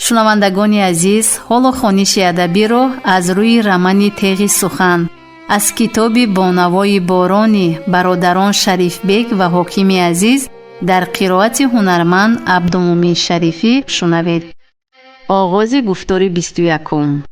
Шунавандагони азиз, ҳоло хониши адабиро аз рӯи романи Теғи сухан аз китоби Бо навои борони бародарон Шарифбек ва Ҳокими Азиз дар қироати ҳунарманд Абдумӯмин Шарифӣ шунавед. Оғози гуфтори 21.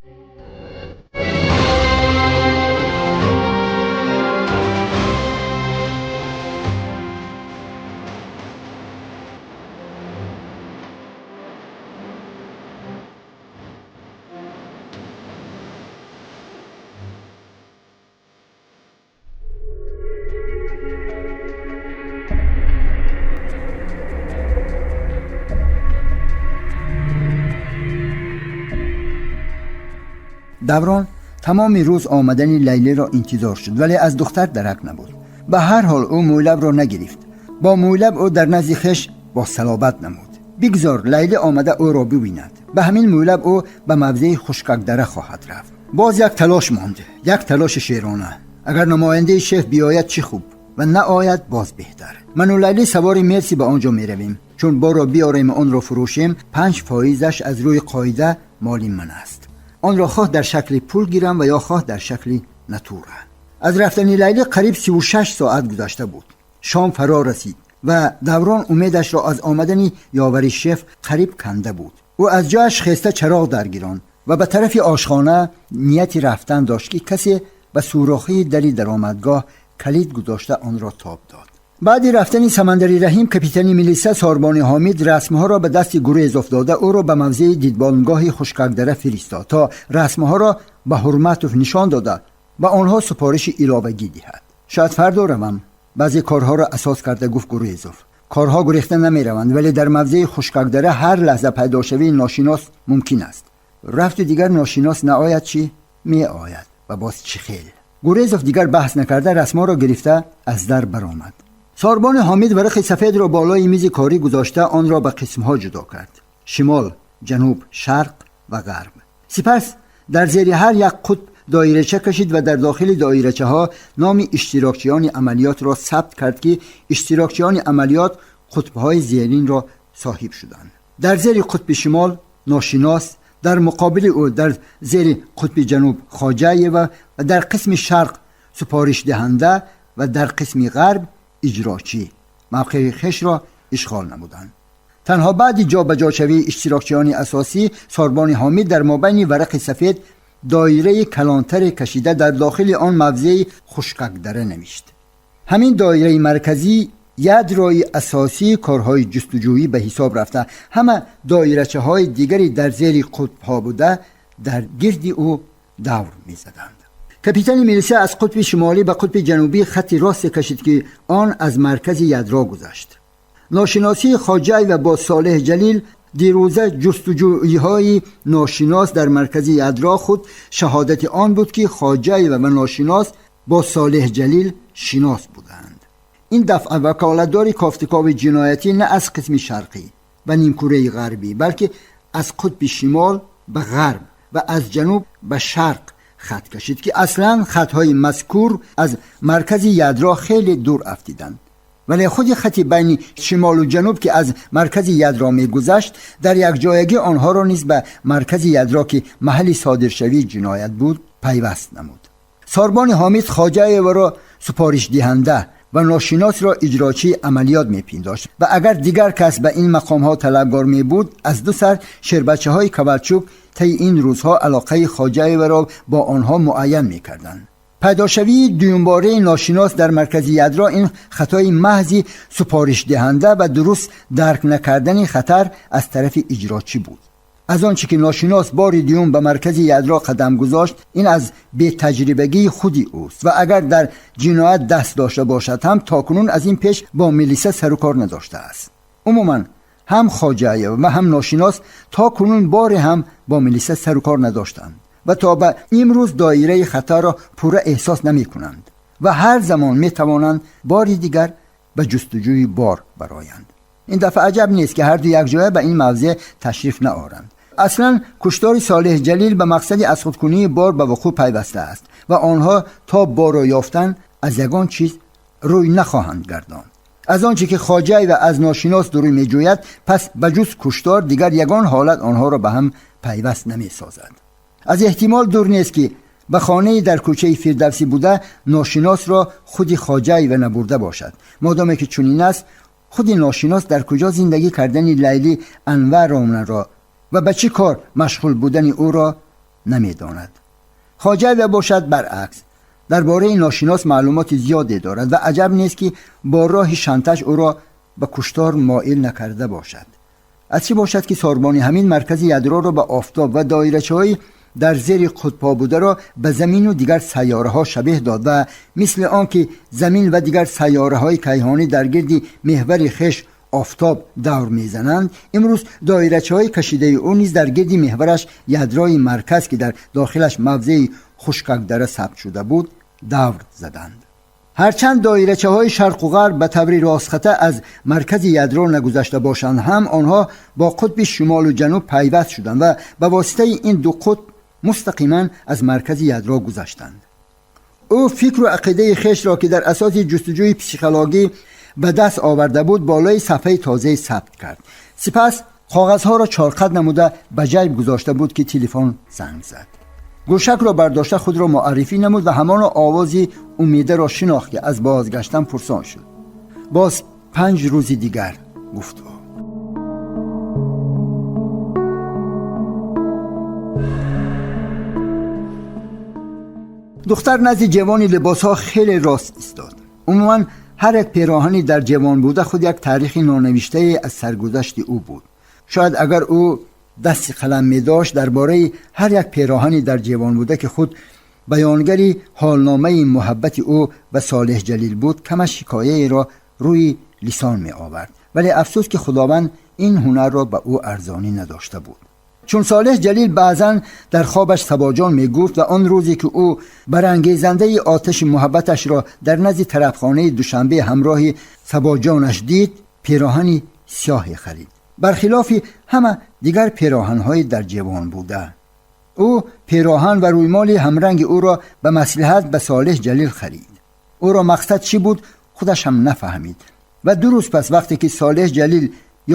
Даврон тамоми рӯз омадани Лайлиро интизор шуд, вале аз духтар дарак набуд. Ба ҳар ҳол ӯ мӯйлабро нагирифт. Бо мӯйлаб ӯ дар назди хеш бо салобат намуд. Бигзор Лайли омада ӯро бибинад. Ба ҳамин мӯйлаб ӯ ба мавзеи Хушкакдара хоҳад рафт. Боз як талош монд, як талоши шерона. Агар намояндаи шеф биёяд чӣ хуб ва наояд боз беҳтар. Ману Лайли савори Мерси ба он ҷо меравем. Чун борро биёрем онро фурӯшем, 5%-аш аз рӯи қоида моли ман аст. Онро хоҳ дар шакли пул гирам ва ё хоҳ дар шакли натура. Аз рафтани Лайли қариб 36 соат гузашта буд. Шом фаро расид ва Даврон умедашро аз омадани ёвари шеф қариб канда буд. Ӯ аз ҷояш хеста чароғ даргирон ва ба тарафи ошхона нияти рафтан дошт, ки касе ба сӯрохии дари даромадгоҳ калид гузошта онро тоб дод. Баъди рафтани Самандари Раҳим, капитани милиса Сорбони Ҳомид расмҳоро ба дасти Гурезов дода ӯро ба мавзеи дидбонгоҳи Хушкакдара фиристод, то расмҳоро ба Ҳурматов нишон дода ба онҳо супориши иловагӣ диҳад. Шояд фардо равам, баъзе корҳоро асос карда гуфт Гурезов. Корҳо гурехта намераванд, вале дар мавзеи Хушкакдара ҳар лаҳза пайдошавии ношинос мумкин аст. Рафту дигар ношинос наояд чӣ? Меояд ва боз чӣ хел. Гурезов дигар баҳс накарда расмҳоро гирифта аз дар баромад. Сорбони Ҳомид варақи сафедро болои мизи корӣ гузошта онро ба қисмҳо ҷудо кард: шимол, ҷануб, шарқ ва ғарб. Сипас дар зери ҳар як қутб доирача кашид ва дар дохили доирачаҳо номи иштирокчиёни амалиётро сабт кард, ки иштирокчиёни амалиёт қутбҳои зеринро соҳиб шуданд. Дар зери қутби шимол ношинос, дар муқобили ӯ дар зери қутби ҷануб Хоҷаева ва дар қисми шарқ супоришдиҳанда ва дар қисми ғарб иҷрочӣ мавқеи хешро ишғол намуданд. Танҳо баъди ҷобаҷошавии иштирокчиёни асосӣ Сорбони Ҳомид дар мобайни варақи сафед доираи калонтаре кашида дар дохили он мавзеи Хушкакдара навишт. Ҳамин доираи марказӣ ядрои асосии корҳои ҷустуҷӯӣ ба ҳисоб рафта, ҳама доирачаҳои дигари дар зери қутбҳо буда дар гирди ӯ давр мезаданд. Капитани милиса аз қутби шимолӣ ба қутби ҷанубӣ хатти росте кашид, ки он аз маркази ядро гузашт. Ношиносии Хоҷаева бо Солеҳ Ҷалил дирӯза ҷустуҷӯиҳои ношинос дар маркази ядро худ шаҳодати он буд, ки Хоҷаева ва ношинос бо Солеҳ Ҷалил шинос буданд. Ин дафъа ваколатдори кофтукови ҷиноятӣ на аз қисми шарқӣ ва нимкураи ғарбӣ, балки аз қутби шимол ба ғарб ва аз ҷануб ба шарқ хат кашид, ки аслан хатҳои мазкур аз маркази ядро хеле дур афтиданд. Вале худи хати байни шимолу ҷануб, ки аз маркази ядро мегузашт, дар якҷоягӣ онҳоро низ ба маркази ядро, ки маҳалли содиршавии ҷиноят буд, пайваст намуд. Сорбони Ҳомид Хоҷаеваро супоришдиҳанда ва ношиносро иҷрочии амалиёт мепиндошт ва агар дигар кас ба ин мақомҳо талабгор мебуд, аз ду сар шербачаҳои Ковалчук таи ин рӯзҳо алоқаи Хоҷаеваро бо онҳо муайян мекарданд. Пайдошавии дуюмбораи ношинос дар маркази ядро ин хатои маҳзи супоришдиҳанда ва дуруст дарк накардани хатар аз тарафи иҷрочӣ буд. Аз он чӣ ки ношинос бори дуюм ба маркази ядро қадам гузошт, ин аз бетаҷрибагии худи ӯст ва агар дар ҷиноят даст дошта бошад ҳам то кунун аз ин пеш бо милиса сару кор надоштааст. Умуман ҳам Хоҷаева ва ҳам ношинос то кунун боре ҳам бо милиса сару кор надоштанд ва то ба имрӯз доираи хатарро пурра эҳсос намекунанд ва ҳар замон метавонанд бори дигар ба ҷустуҷӯи бор бароянд. Ин дафъа аҷаб нест, ки ҳарду якҷоя ба ин мавзеъ ташриф наоранд. Аслан куштори Солеҳ Ҷалил ба мақсади аз худкунии бор ба вуқӯъ пайваста аст ва онҳо то борро ёфтан аз ягон чиз рӯй нахоҳанд гардонд. Аз он чӣ ки Хоҷаева аз ношинос дурӣ меҷӯяд, пас ба ҷуз куштор дигар ягон ҳолат онҳоро ба ҳам пайваст намесозад. Аз эҳтимол дур нест, ки ба хонаи дар кӯчаи Фирдавсӣ буда ношиносро худи Хоҷаева набурда бошад. Модоме ки чунин аст, худи ношинос дар куҷо зиндагӣ кардани Лайлӣ Анваровнаро ва ба чӣ кор машғул будани ӯро намедонад. Хоҷаева бошад баръакс, дар бораи ношинос маълумоти зиёде дорад ва аҷаб нест, ки бо роҳи шантаж ӯро ба куштор моил накарда бошад. Аз чӣ бошад, ки сорбони ҳамин маркази ядроро ба офтоб ва доирачаҳои дар зери қутбҳо бударо ба замину дигар сайёраҳо шабеҳ дод ва мисли он ки замин ва дигар сайёраҳои кайҳонӣ дар гирди меҳвари хеш офтоб давр мезананд, имрӯз доирачаҳои кашидаи ӯ низ дар гирди меҳвараш ядрои марказ, ки дар дохилаш мавзеи хушкакдара сабт шуда буд, давр заданд. Ҳарчанд доирачаҳои шарқу ғарб ба таври ростхата аз маркази ядро нагузашта бошанд ҳам, онҳо бо қутби шумолу ҷануб пайваст шуданд ва ба воситаи ин ду қутб мустақиман аз маркази ядро гузаштанд. Ӯ фикру ақидаи хешро, ки дар асоси ҷустуҷӯи психологӣ ба даст оварда буд, болои сафҳаи тозае сабт кард. Сипас коғазҳоро чорқат намуда ба ҷайб гузошта буд, ки телефон занг зад. Гӯшакро бардошта худро муаррифӣ намуд ва ҳамоно овози Умидаро шинохт, ки аз бозгаштан пурсон шуд. Боз 5 рӯзи дигар, гуфт ӯ. Духтар назди ҷавони либосҳо хеле рост истод. Умуман ҳар як пироҳани дар ҷавон буда худ як таърихи нонавиштае аз саргузашти ӯ буд. Шояд агар ӯ дасти қалам медошт, дар бораи ҳар як пироҳани дар ҷавон буда, ки худ баёнгари ҳолномаи муҳаббати ӯ ба Солеҳ Ҷалил буд, камаш ҳикояеро рӯи лисон меовард. Вале афсӯс, ки Худованд ин ҳунарро ба ӯ арзонӣ надошта буд. Чун Солеҳ Ҷалил баъзан дар хобаш Сабоҷон мегуфт ва он рӯзе ки ӯ барангезандаи оташи муҳаббаташро дар назди тарабхонаи Душанбе ҳамроҳи Сабоҷонаш дид, пироҳани сиёҳе харид, бархилофи ҳама дигар пироҳанҳои дар ҷавон буда. Ӯ пироҳан ва рӯймоли ҳамранги ӯро ба маслиҳат ба Солеҳ Ҷалил харид. Ӯро мақсад чӣ буд, худаш ҳам нафаҳмид ва 2 рӯз пас вақте ки Солеҳ Ҷалил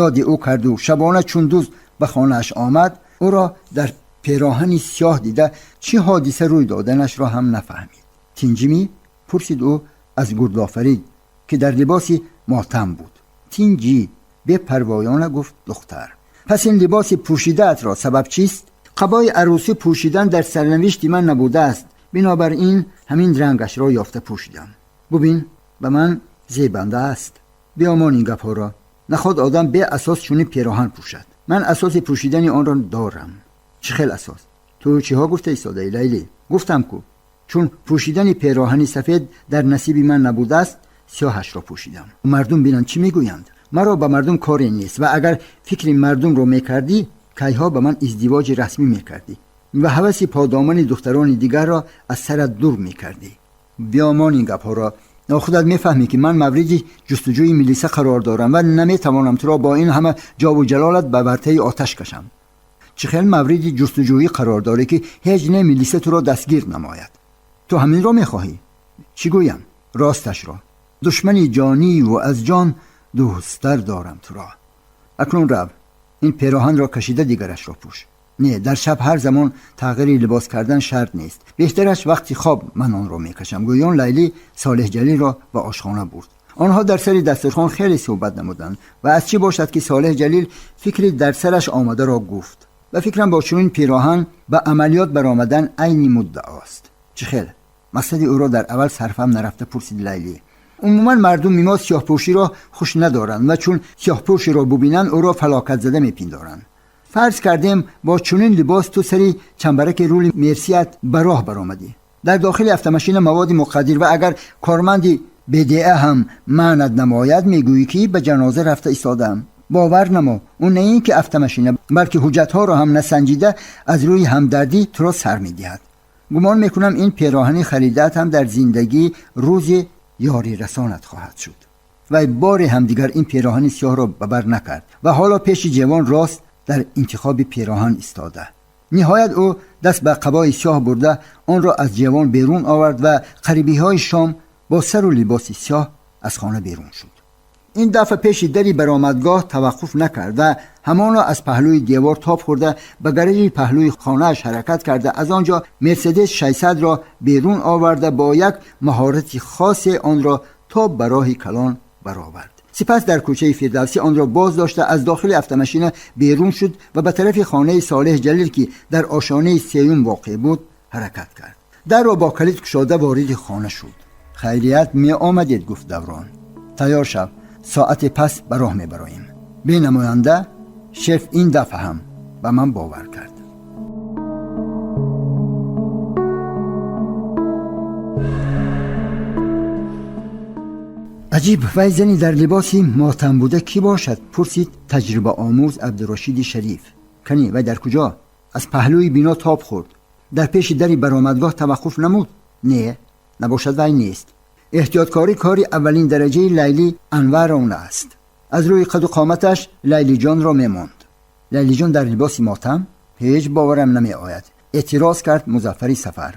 ёди ӯ карду шабона чун дузд ба хонааш омад, ӯро дар пироҳани сиёҳ дида чӣ ҳодиса рӯй доданашро ҳам нафаҳмид. Тинҷимӣ? Пурсид ӯ аз Гурдофарид, ки дар либоси мотам буд. Тинҷӣ, бепарвоёна гуфт духтар. Пас ин либоси пӯшидаатро сабаб чист? Қабои арӯсӣ пӯшидан дар сарнавишти ман набудааст, бинобар ин ҳамин рангашро ёфта пӯшидам. Бубин, ба ман зебанда аст. Биомон ин гапҳоро. Наход одам беасос чунин пироҳан пӯшад. Ман асоси пӯшидани онро дорам. Чӣ хел асос? Ту чиҳо гуфта истодаӣ, Лайлӣ? Гуфтам ку, чун пӯшидани пироҳани сафед дар насиби ман набудааст, сиёҳашро пӯшидам. Мардум бинанд чӣ мегӯянд. Маро ба мардум коре нест ва агар фикри мардумро мекардӣ, кайҳо ба ман издивоҷи расмӣ мекардӣ ва ҳаваси подомани духтарони дигарро аз сарат дур мекардӣ. Биомон ин гапҳоро. Худат мефаҳмӣ, ки ман мавриди ҷустуҷӯи милиса қарор дорам ва наметавонам туро бо ин ҳама ҷову ҷалолат ба вартаи оташ кашам. Чӣ хел мавриди ҷустуҷӯӣ қарор дорӣ, ки ҳеҷ не милиса туро дастгир намояд? Ту ҳаминро мехоҳӣ? Чӣ гӯям? Росташро. Душмани ҷониву аз ҷон дӯсттар дорам туро. Акнун рав, ин пироҳанро кашида дигарашро пӯш. Не, дар шаб ҳар замон тағйири либос кардан шарт нест. Беҳтараш вақти хоб ман онро мекашам. Гӯён Лайлӣ Солеҳ Ҷалилро ба ошхона бурд. Онҳо дар сари дастурхон хеле суҳбат намуданд ва аз чӣ бошад, ки Солеҳ Ҷалил фикри дар сараш омадаро гуфт. Ба фикрам бо чунин пироҳан ба амалиёт баромадан айни муддаост. Чӣ хел? Мақсади ӯро дар аввал сарфам нарафта пурсид Лайлӣ. Умуман мардуми мо сиёҳпӯширо хуш надоранд ва чун сиёҳпӯширо бубинанд, ӯро фалокатзада мепиндоранд. Фарз кардем, бо чунин либос ту сари чамбараки рули мерсият ба роҳ баромадӣ. Дар дохили автомашина маводи муқаддир ва агар корманди БДА ҳам маънат намояд, мегӯӣ, ки ба ҷаноза рафта истодаам. Бовар намо, ӯ на ин ки автомашина, балки ҳуҷҷатҳоро ҳам насанҷида аз рӯи ҳамдардӣ туро сар медиҳад. Гумон мекунам, ин пироҳани харидаат ҳам дар зиндагӣ рӯзи ёри расонат хоҳад шуд. Вай боре ҳам дигар ин пироҳани сиёҳро ба бар накард ва ҳоло пеши ҷавон рост дар интихоби пироҳан истода. Ниҳоят ӯ даст ба қабои сиёҳ бурда онро аз ҷавон берун овард ва қарибиҳои шом бо сару либоси сиёҳ аз хона берун шуд. Ин дафъа пеши дари баромадгоҳ таваққуф накард ва ҳамоно аз паҳлӯи девор тоб хӯрда ба гаражи паҳлӯи хонааш ҳаракат карда, аз он ҷо Мерседес 600-ро берун оварда бо як маҳорати хосе онро то ба роҳи калон баровард. Сипас дар кӯчаи Фирдавсӣ онро боз дошта аз дохили автомашина берун шуд ва ба тарафи хонаи Солеҳ Ҷалил, ки дар ошонаи сеюм воқеъ буд, ҳаракат кард. Дарро бо калид кушода вориди хона шуд. Хайрият меомадед, гуфт Даврон. Тайёр шав, соате пас ба роҳ мебароем. Бенамоянда шеф ин дафъа ҳам ба ман бовар кард. Аҷиб, вай зани дар либоси мотам буда кӣ бошад? Пурсид таҷрибаомӯз Абдурашиди Шариф. Канӣ, вай дар куҷо? Аз паҳлӯи бино тоб хӯрд. Дар пеши дари баромадгоҳ таваққуф намуд? Не, набошад, вай нест. Эҳтиёткорӣ кори аввалин дараҷаи Лайлӣ Анваровна аст. Аз рӯи қаду қоматаш Лайлиҷонро мемонд. Лайлиҷон дар либоси мотам? Ҳеҷ боварам намеояд, эътироз кард Музаффари Сафар.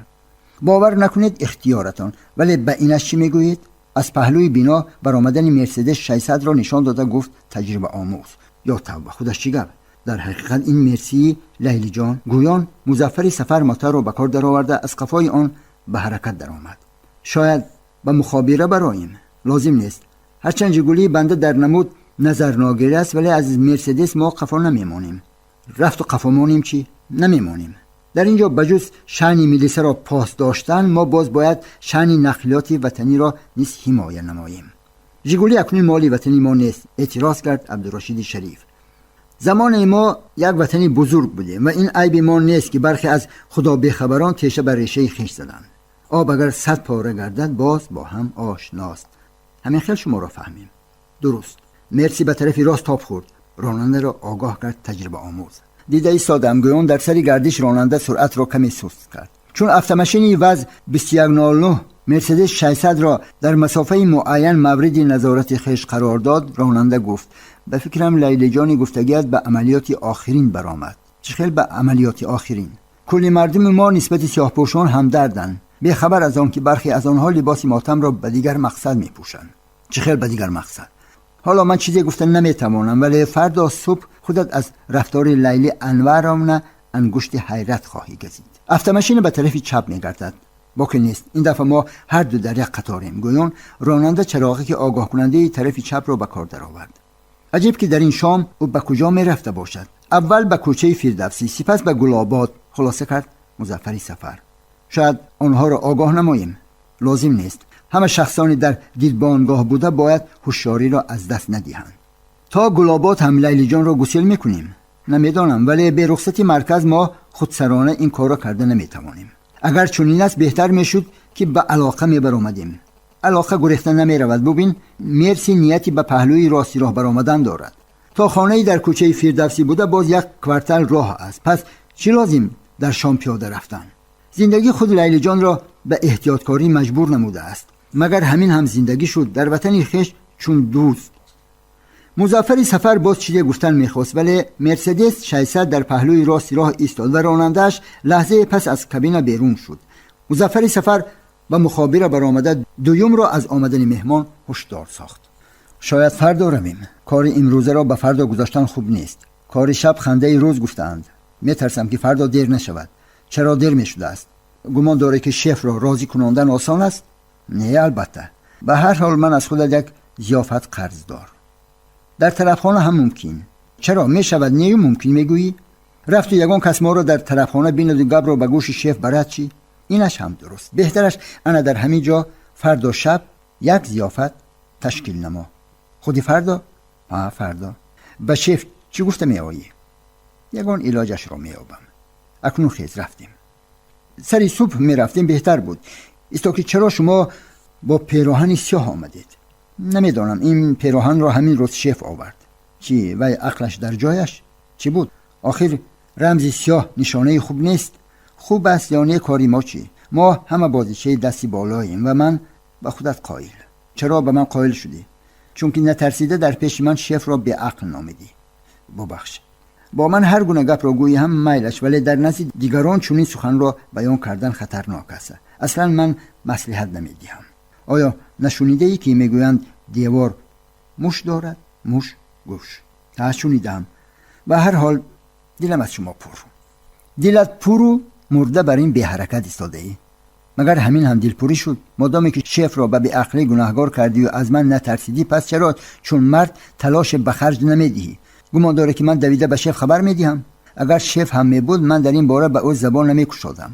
Бовар накунед, ихтиёратон, вале ба инаш чӣ мегӯед? Аз паҳлӯи бино баромадани Мерседес 600-ро нишон дода гуфт таҷрибаомӯз. Ё тавба, худаш чӣ гап? Дар ҳақиқат ин Мерсии Лайлиҷон. Гӯён Музаффари Сафар моторро ба кор дароварда аз қафои он ба ҳаракат даромад. Шояд ба мухобира бароем? Лозим нест. Ҳарчанд Жигулии банда дар намуд назарногир аст, вале аз Мерседес мо қафо намемонем. Рафту қафо монем чӣ? Намемонем. Дар ин ҷо ба ҷуз шаъни милисаро пос доштан, мо боз бояд шаъни нақлиёти ватаниро низ ҳимоя намоем. Жигули акнун моли ватани мо нест, эътироз кард Абдурашиди Шариф. Замоне мо як ватани бузург будем ва ин айби мо нест, ки бархе аз худобехабарон теша ба решаи хеш заданд. Об агар 100 пора гардад, боз бо ҳам ошност. Ҳамин хел шуморо фаҳмем. Дуруст. Мерси ба тарафи рост тоб хӯрд. Ронандаро огоҳ кард таҷрибаомӯз. Дида истодам, гӯён дар сари гардиш ронанда суръатро каме суст кард. Чун автомашини ВАЗ 2109 Мерседес 600-ро дар масофаи муайян мавриди назорати хеш қарор дод, ронанда гуфт: ба фикрам Лайлиҷони гуфтагият ба амалиёти охирин баромад. Чӣ хел ба амалиёти охирин? Кулли мардуми мо нисбати сиёҳпӯшон ҳамдарданд, бехабар аз он ки бархе аз онҳо либоси мотамро ба дигар мақсад мепӯшанд. Чӣ хел ба дигар мақсад? Ҳоло ман чизе гуфта наметавонам, вале фардо субҳ худат аз рафтори Лайли Анваровна ангушти ҳайрат хоҳӣ газид. Автомашина ба тарафи чап мегардад. Боке нест, ин дафъа мо ҳар ду дар як қаторем. Гӯён ронанда чароғе ки огоҳкунандаи тарафи чапро ба кор даровард. Аҷиб ки дар ин шом ӯ ба куҷо мерафта бошад? Аввал ба кӯчаи Фирдавсӣ, сипас ба Гулобод, хулоса кард Музаффари Сафар. Шояд онҳоро огоҳ намоем? Лозим нест. Ҳама шахсони дар дидбонгоҳ буда бояд ҳушёриро аз даст надиҳанд. То Гулобод ҳам Лайлиҷонро гусел мекунем? Намедонам, вале бе рухсати марказ мо худсарона ин корро карда наметавонем. Агар чунин аст, беҳтар мешуд ки ба алоқа мебаромадем. Алоқа гурехта намеравад. Бубин, Мерси нияти ба паҳлӯи рости роҳ баромадан дорад. То хонаи дар кӯчаи Фирдавсӣ буда боз як квартал роҳ аст. Пас чӣ лозим дар шом пиёда рафтан? Зиндагӣ худ Лайлиҷонро ба эҳтиёткорӣ маҷбур намудааст. Магар ҳамин ҳам зиндагӣ шуд дар ватани хеш чун дӯст. Музаффари Сафар боз чизе гуфтан мехост, вале Мерседес 600 дар паҳлӯи рости роҳ истод ва ронандааш лаҳзае пас аз кабина берун шуд. Музаффари Сафар ба мухобира баромада дуюмро аз омадани меҳмон ҳушдор сохт. Шояд фардо равем. Кори имрӯзаро ба фардо гузоштан хуб нест. Кори шаб хандаи рӯз гуфтаанд. Метарсам ки фардо дер нашавад. Чаро дер мешудааст? Гумон дорӣ ки шефро розӣ кунондан осон аст? Не, албатта. Ба ҳар ҳол ман аз худат як зиёфат қарздор. Дар тарабхона ҳам мумкин. Чаро мешавад нею мумкин мегӯӣ? Рафту ягон кас моро дар тарабхона бинаду гапро ба гӯши шеф барад чӣ? Инаш ҳам дуруст. Беҳтараш ана дар ҳамин ҷо фардо шаб як зиёфат ташкил намо. Худи фардо? Ҳа, фардо. Ба шеф чӣ гуфта меоӣ? Ягон илоҷашро меёбам. Акнун хез, рафтем. Сари субҳ мерафтем беҳтар буд. Исто ки чаро шумо бо пероҳани сиёҳ омадед? Намедонам, ин пероҳанро ҳамин рӯз шеф овард. Чӣ, вай ақлаш дар ҷояш? Чӣ буд? Охир рамзи сиёҳ нишонаи хуб нест. Хуб аст ё не, кори мо чӣ? Мо ҳама бозичаи дасти болоем ва ман ба худат қоил. Чаро ба ман қоил шудӣ? Чунки натарсида дар пеши ман шефро беақл номидӣ. Бубахш, бо ман ҳар гуна гапро гӯӣ ҳам майлаш, вале дар назди дигарон чунин суханро баён кардан хатарнок аст. Аслан ман маслиҳат намедиҳам. Оё нашунидаӣ ки мегӯянд девор Муш дорад, муш гӯш. Шунидам. Ба ҳар ҳол дилам аз шумо пур. Дилат пуру мурда бар ин беҳаракат истодаӣ. Магар ҳамин ҳам дилпурӣ шуд? Модоме ки шефро ба беақлӣ гунаҳгор кардию аз ман натарсидӣ, пас чаро чун мард талоше ба харҷ намедиҳӣ? Гумон дорӣ ки ман давида ба шеф хабар медиҳам? Агар шеф ҳам мебуд, ман дар ин бора ба ӯ забон намекушодам.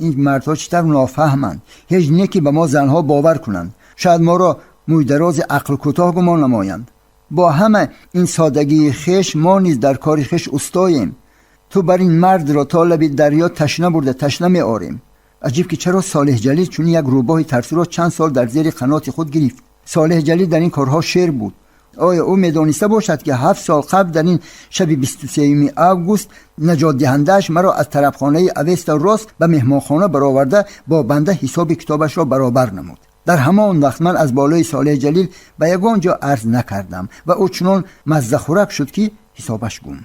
Ин мардҳо чӣ тавр нофаҳманд? Ҳеҷ не ки ба мо занҳо бовар кунанд. Шояд моро мӯйдарози ақлкӯтоҳ гумон намоянд. Бо ҳама ин содагии хеш мо низ дар кори хеш устоем. Ту бар ин мардро то лаби дарё ташна бурда ташна меорем. Аҷиб ки чаро Солеҳ Ҷалил чунин як рӯбоҳи тарсуро чанд сол дар зери қаноти худ гирифт. Солеҳ Ҷалил дар ин корҳо шер буд. Оё ӯ медониста бошад ки 7 сол қабл дар ин шаби 23 август наҷотдиҳандааш маро аз тарабхонаи Авеста рост ба меҳмонхона бароварда бо банда ҳисоби китобашро баробар намуд. Дар ҳамон вақт ман аз болои Солеҳ Ҷалил ба ягон ҷо арз накардам ва ӯ чунон маззахӯрак шуд ки ҳисобаш гум.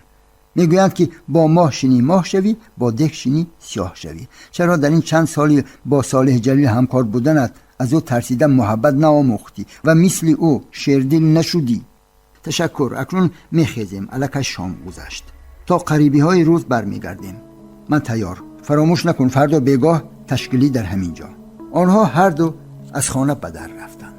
Мегӯянд ки бо моҳ шинӣ моҳ шавӣ, бо дег шинӣ сиёҳ шавӣ. Чаро дар ин чанд соли бо Солеҳ Ҷалил ҳамкор буданат аз ӯ тарсида муҳаббат наомӯхтӣ ва мисли ӯ шердил нашудӣ? Ташаккур, акнун мехезем, аллакай шом гузашт. То қарибиҳои рӯз бармегардем. Ман тайёр. Фаромӯш накун, фардо бегоҳ ташкилӣ дар ҳамин ҷо. Онҳо ҳарду аз хона ба дар рафтанд.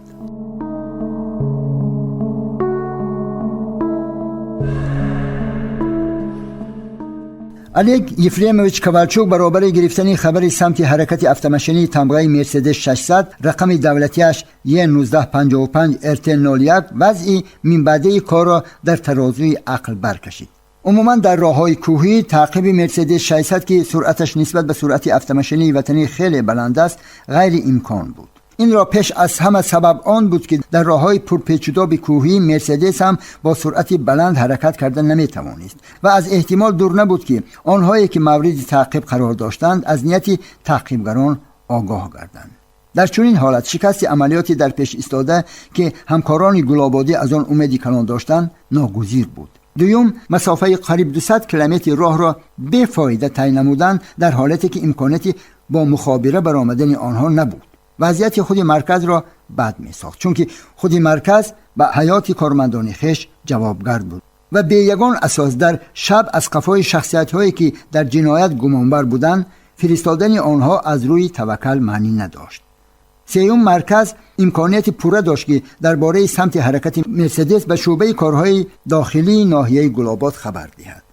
Олег Ефремович Ковальчук баробари гирифтани хабари самти ҳаракати автомашинии тамғаи Мерседес 600 рақами давлатиаш Е1955 РТ01 вазъи минбаъдаи корро дар тарозуи ақл баркашид. Умуман дар роҳҳои кӯҳӣ таъқиби Мерседес 600 ки суръаташ нисбат ба суръати автомашинии ватанӣ хеле баланд аст, ғайриимкон буд. Инро пеш аз ҳама сабаб он буд ки дар роҳҳои пурпечудоби кӯҳӣ Мерседес ҳам бо суръати баланд ҳаракат карда наметавонист ва аз эҳтимол дур набуд ки онҳое ки мавриди таъқиб қарор доштанд аз нияти таъқибгарон огоҳ гарданд. Дар чунин ҳолат шикасти амалиёти дар пеш истода ки ҳамкорони Гулободӣ аз он умеди калон доштанд ногузир буд. Дуюм, масофаи қариб 200 километри роҳро бефоида тай намудан дар ҳолате ки имконияти бо мухобира баромадани онҳо набуд. Вазъияти худи марказро бад месохт, чунки худи марказ ба ҳаёти кормандони хеш ҷавобгар буд ва бе ягон асос дар шаб аз қафои шахсиятҳое ки дар ҷиноят гумонбар буданд фиристодани онҳо аз рӯи таваккал маънӣ надошт. Сеюм, марказ имконияти пурра дошт ки дар бораи самти ҳаракати Мерседес ба шӯъбаи корҳои дохилии ноҳияи Гулобод хабар диҳад.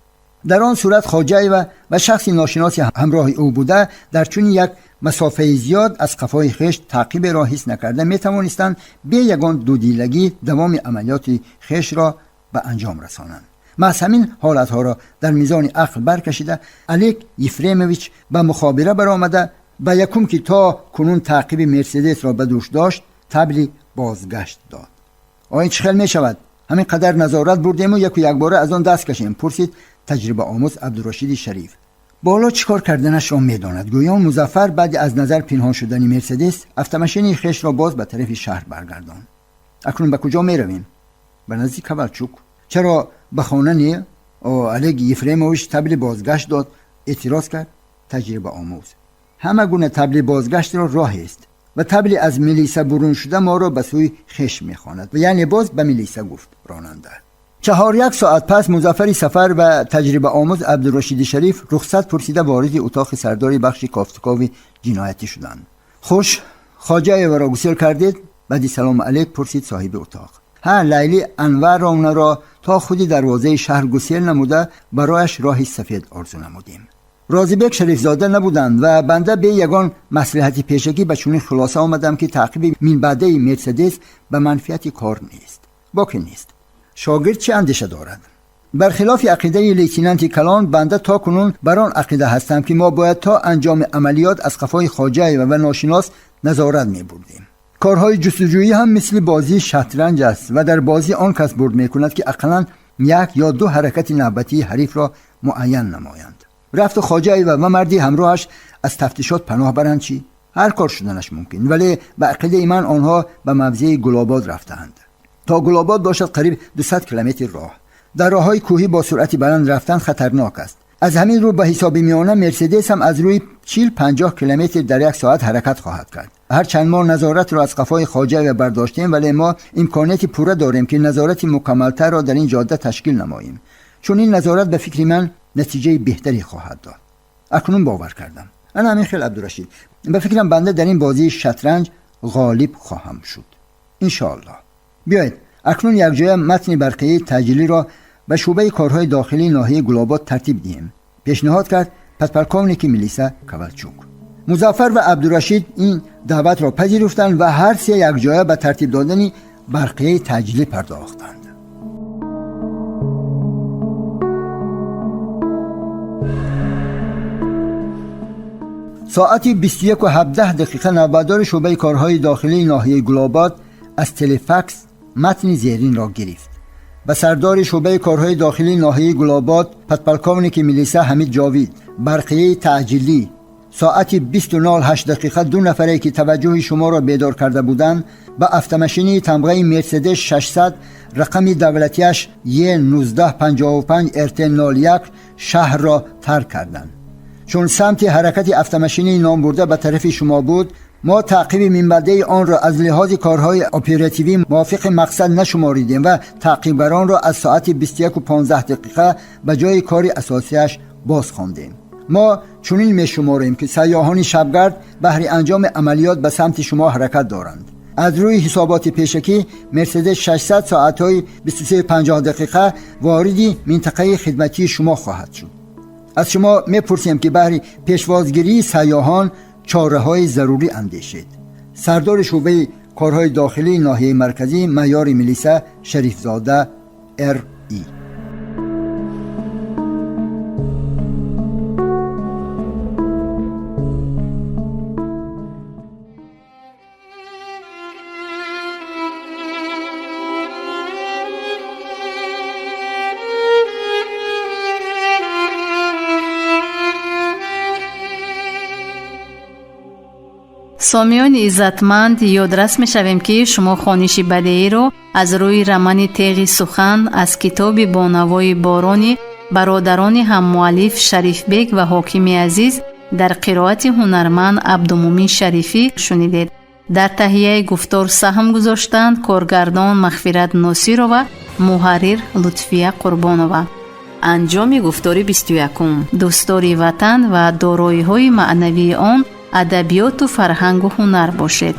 Дар он сурат Хоҷаева ва шахси ношиноси ҳамроҳи ӯ буда дар чунин як масофаи зиёд аз қафои хеш таъқиберо ҳис накарда метавонистанд бе ягон дудилагӣ давоми амалиёти хешро ба анҷом расонанд. Маҳз ҳамин ҳолатҳоро дар мизони ақл баркашида Олег Ефремович ба мухобира баромада ба якум ки то кунун таъқиби Мерседесро ба дӯш дошт табли бозгашт дод. Оё чӣ хел мешавад? Ҳамин қадар назорат бурдему яку якбора аз он даст кашем, пурсид таҷрибаомӯз Абдурашиди Шариф. Боло чӣ кор карданашро медонад. Гӯён Музаффар баъди аз назар пинҳон шудани Мерседес автомашини хешро боз ба тарафи шаҳр баргардонд. Акнун ба куҷо меравем? Ба назди Ковальчук. Чаро ба хона не? Олег Ефремович табли бозгашт дод, эътироз кард таҷрибаомӯз. Ҳама гуна табли бозгаштро роҳест ва табли аз милиса бурун шуда моро ба сӯи хеш мехонад. Яъне боз ба милиса гуфт ронанда. 4-1 соат пас Музаффари Сафар ва таҷрибаомӯз Абдурашиди Шариф рухсат пурсида вориди утоқи сардори бахши кофтукови ҷиноятӣ шуданд. Хуш, Хоҷаеваро гусел кардед? Баъди салому алейк пурсид соҳиби утоқ. Ҳа, Лайли Анваровнаро то худи дарвозаи шаҳр гусел намуда барояш роҳи сафед орзу намудем. Розибек Шарифзода набуданд ва банда бе ягон маслиҳати пешакӣ ба чунин хулоса омадам ки таъқиби минбаъдаи Мерседес ба манфиати кор нест. Боке нест. Шогирд чӣ андеша дорад? Бархилофи ақидаи лейтенанти калон банда то кунун бар он ақида ҳастам ки мо бояд то анҷоми амалиёт аз қафои Хоҷаева ва ношинос назорат мебурдем. Корҳои ҷустуҷӯӣ ҳам мисли бозии шатранҷ аст ва дар бозӣ он кас бурд мекунад ки ақаллан як ё ду ҳаракати навбатии ҳарифро муайян намоянд. Рафту Хоҷаева ва марди ҳамроҳаш аз тафтишот паноҳ баранд чӣ? Ҳар кор шуданаш мумкин, вале ба ақидаи ман онҳо ба мавзеи Гулобод рафтаанд. То Гулобод бошад қариб 200 километр роҳ. Дар роҳҳои кӯҳӣ бо суръати баланд рафтан хатарнок аст. Аз ҳамин рӯ ба ҳисоби миёна Мерседес ҳам аз рӯи 40-50 километр дар як соат ҳаракат хоҳад кард. Ҳарчанд мо назоратро аз қафои Хоҷаева бардоштем, вале мо имконияти пурра дорем, ки назорати мукаммалтарро дар ин ҷода ташкил намоем. Чун ин назорат ба фикри ман натиҷаи беҳтаре хоҳад дод. Акнун бовар кардам. Ана ҳамин хел, Абдурашид. Ба фикрам банда дар ин бозии шатранҷ ғолиб хоҳам шуд. Иншоаллоҳ. Биёед акнун якҷоя матни барқияи таъҷилиро ба шӯъбаи корҳои дохилии ноҳияи Гулобод тартиб диҳем, пешниҳод кард подполковники милиса Ковалчук. Музаффар ва Абдурашид ин даъватро пазируфтанд ва ҳар се якҷоя ба тартиб додани барқияи таъҷилӣ пардохтанд. Соати 21:17 навбатдори шӯъбаи корҳои дохилии ноҳияи Гулобод аз телефакс матни зеринро гирифт. Ба сардори шӯъбаи корҳои дохилии ноҳияи Гулобод подполковники милиса Ҳамид Ҷовид, барқияи таъҷилӣ. Соати 20:08 ду нафаре, ки таваҷҷӯҳи шуморо бедор карда буданд, ба автомашинии тамғаи Мерседес 600 рақами давлатиаш Е1955 РТ01 шаҳрро тарк карданд. Чун самти ҳаракати автомашинии номбурда ба тарафи шумо буд, мо таъқиби минбаъдаи онро аз лиҳози корҳои оперативӣ мувофиқи мақсад нашуморидем ва таъқибгаронро аз соати 21:15 ба ҷои кори асосиаш боз хондем. Мо чунин мешуморем, ки сайёҳони шабгард баҳри анҷоми амалиёт ба самти шумо ҳаракат доранд. Аз рӯи ҳисоботи пешакӣ Мерседес 600 соатҳои 23:50 вориди минтақаи хидматии шумо хоҳад шуд. Аз шумо мепурсем, ки баҳри пешвозгирии сайёҳон чораҳои зарурӣ андешед. Сардори шӯъбаи корҳои дохилии ноҳияи марказӣ майори милиса Шарифзода Р. И. Сомиёни иззатманд, ёдрас мешавем, ки шумо хониши бадеиро аз рӯи романи Теғи сухан аз китоби Бо навои борони бародарони ҳаммуаллиф Шарифбек ва Ҳокими Азиз дар қироати ҳунарманд Абдумумин Шарифӣ шунидед. Дар таҳияи гуфтор саҳм гузоштанд коргардон Мағфират Носирова, муҳаррир Лутфия Қурбонова. Анҷоми гуфтори 21. Дӯстдори ватан ва дороиҳои маънавии он адабиёту фарҳангу ҳунар бошед.